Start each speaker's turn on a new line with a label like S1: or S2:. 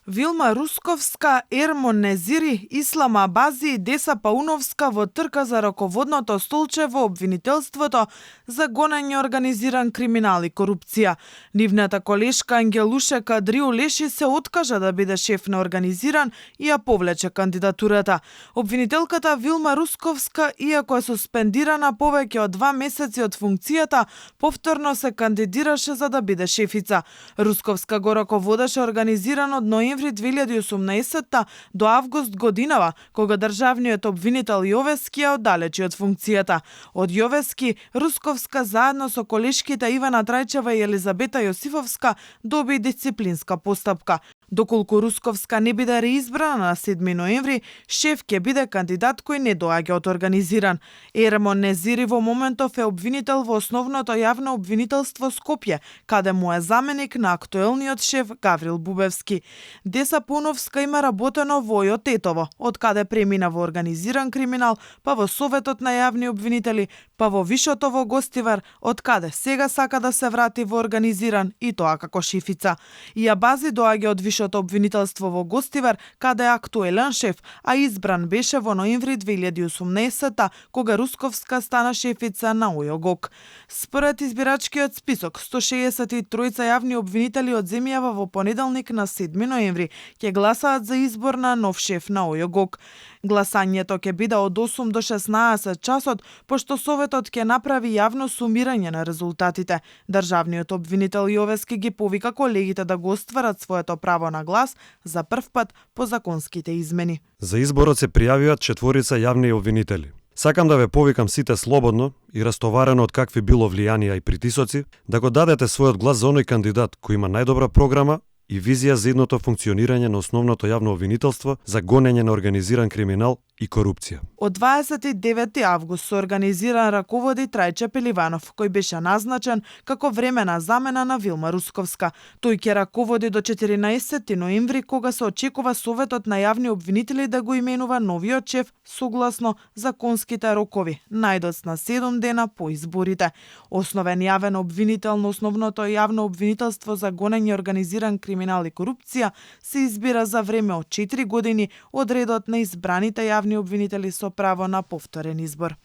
S1: Вилма Русковска, Ермон Незири, Ислама Абази и Деса Пауновска во трка за раководното столче во обвинителството за гонење организиран криминал и корупција. Нивната колешка Ангелуше Кадрио Леши се откажа да биде шеф на организиран и ја повлече кандидатурата. Обвинителката Вилма Русковска, иако е суспендирана повеќе од 2 месеци од функцијата, повторно се кандидираше за да биде шефица. Русковска го раководеше организиран од ноември 2018 до август годинава, кога државниот обвинител Јовески ја оддалечи од функцијата. Од Јовески, Русковска заедно со колешките Ивана Трајчева и Елизабета Јосифовска доби дисциплинска постапка. Доколку Русковска не биде реизбрана на 7 ноември, шеф ќе биде кандидат кој не доаѓа од организиран. Ермон Незири во моментов е обвинител во основното јавно обвинителство Скопје, каде му е заменик на актуелниот шеф Гаврил Бубевски. Деса Пауновска има работено во Ојо Тетово, од каде премина во организиран криминал, па во Советот на јавни обвинители, па во Вишото во Гостивар, од каде сега сака да се врати во организиран и тоа како шефица. И Абази доаѓа од Вишото обвинителство во Гостивар, каде е актуелен шеф, а избран беше во ноември 2018 кога Русковска стана шефица на ОЈО-ГОК. Според избирачкиот список, 163 јавни обвинители од земјава во понеделник на 7 ноември ќе гласаат за избор на нов шеф на ОЈО-ГОК. Гласањето ќе биде од 8 до 16 часот, пошто Советот ќе направи јавно сумирање на резултатите. Државниот обвинител Јовески ги повика колегите да го остварат своето право на глас за прв пат по законските измени.
S2: За изборот се пријавиат 4 јавни обвинители. Сакам да ве повикам сите слободно и растоварено од какви било влијанија и притисоци, да го дадете својот глас за оној кандидат кој има најдобра програма и визија за едното функционирање на основното јавно обвинителство за гонење на организиран криминал и корупција.
S1: Од 29 август се организиран раководи Трајче Пеливанов, кој беше назначен како времена замена на Вилма Русковска. Тој ќе раководи до 14 ноември, кога се очекува Советот на јавни обвинители да го именува новиот шеф согласно законските рокови, најдоцна 7 дена по изборите. Основен јавен обвинител на основното јавно обвинителство за гонење организиран криминал и корупција се избира за време од 4 години од редот на избраните јавни обвинители со право на повторен избор.